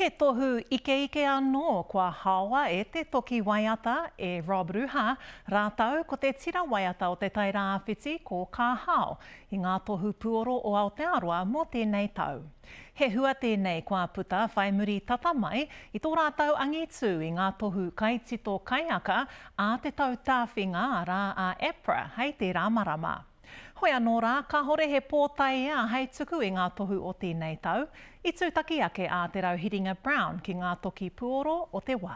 He tohu ikeike anō kua haoa e te toki waiata, e Rob Ruha, rātou ko te tira waiata o Te Tai Rāwhiti ko Kā Hao, i ngā tohu puoro o Aotearoa mō tēnei tau. He hua tēnei kua puta whai muri tata mai i tō rātou angitū i ngā tohu kaitito kaiaka a te tautāwhinga arā a APRA hei tērā marama. Hoi anō rā, kāhore he pōtaea hei tuku i ngā tohu o tēnei tau, i tūtaki ake a Te Rauhiringa Brown ki ngā toki puoro o te wā.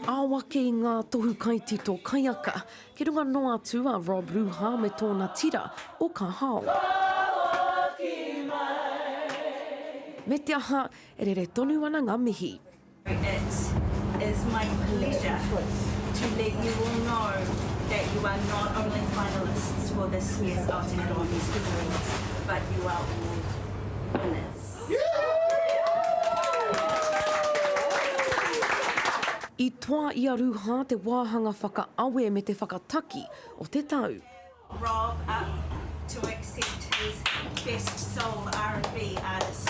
Ao ake i ngā tohu kaitito kaiaka, ki runga noa atu a Rob Ruha me tōna tira o Ka Hao. Me te aha, e rere tonu ana ngā mihi. It is my pleasure to let you all know that you are not only finalists for this year's Aotearoa Music Awards, but you are all winners. I toa i a Ruha te wāhanga whakaawe me te whakataki o te tau. Rob up to accept his Best Soul R&B Artist.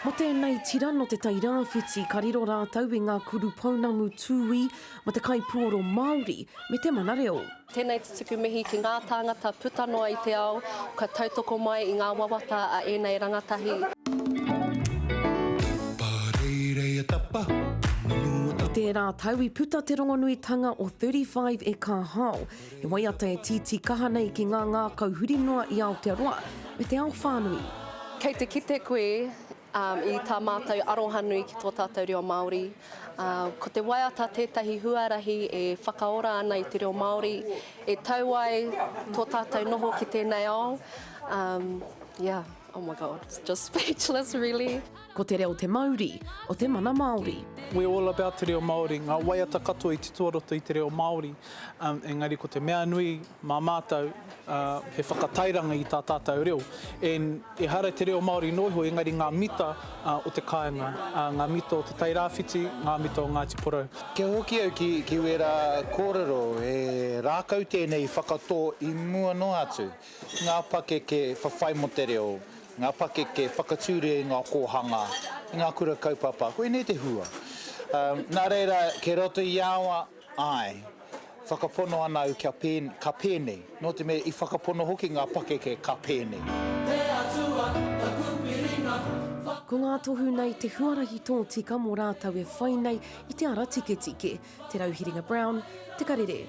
Mo tēnei tira no Te Tairāwhiti ka riro rātou i ngā kuru pounamu tūī mo te kaipuoro Māori me te mana reo. Tēnei te tuku mihi ki ngā tāngata puta noa i te ao kua tautoko mai i ngā wawata a ēnei rangatahi. I tērā tau i puta te rongonuitanga o 35 e Ka Hao, he waiata e tītī kaha nei ki ngā ngākau huri noa i Aotearoa me te ao whānui. Kei te kite koe i tā mātou aroha nui ki tō tātou reo Māori. Ko te waiata tētahi huarahi e whakaora ana i te reo Māori, e tau ai tō tātou noho ki tēnei ao. Yeah, oh my God, just speechless really. Ko te reo te mauri o te mana Māori. We're all about te reo Māori, ngā waiata katoa i titoa roto i te reo Māori, engari ko te mea nui mā mātou he whakatairanga i tā tātou reo. And ehara i te reo Māori noa iho, engari ngā mita o te kāinga, ngā mita o Te Tairāwhiti, ngā mita o Ngāti Porou. Kia hoki au ki, ki wērā kōrero, he rākau tēnei i whakatō i mua noa atu. Ngā pakeke whawhai mō te reo, ngā pakeke whakatūria i ngā kōhanga, i ngā kura kaupapa, koinei te hua. Nā reira, kei roto i a au, āe, Whakapono ana au kia pēn, ka pēnei, nō te mea i whakapono hoki ngā pakeke ka pēnei. He Atua taku piringa. Ko ngā tohu nei te huarahi tōtika mō rātou e whai nei i te ara tiketike. Te Rauhiringa Brown, Te Karere.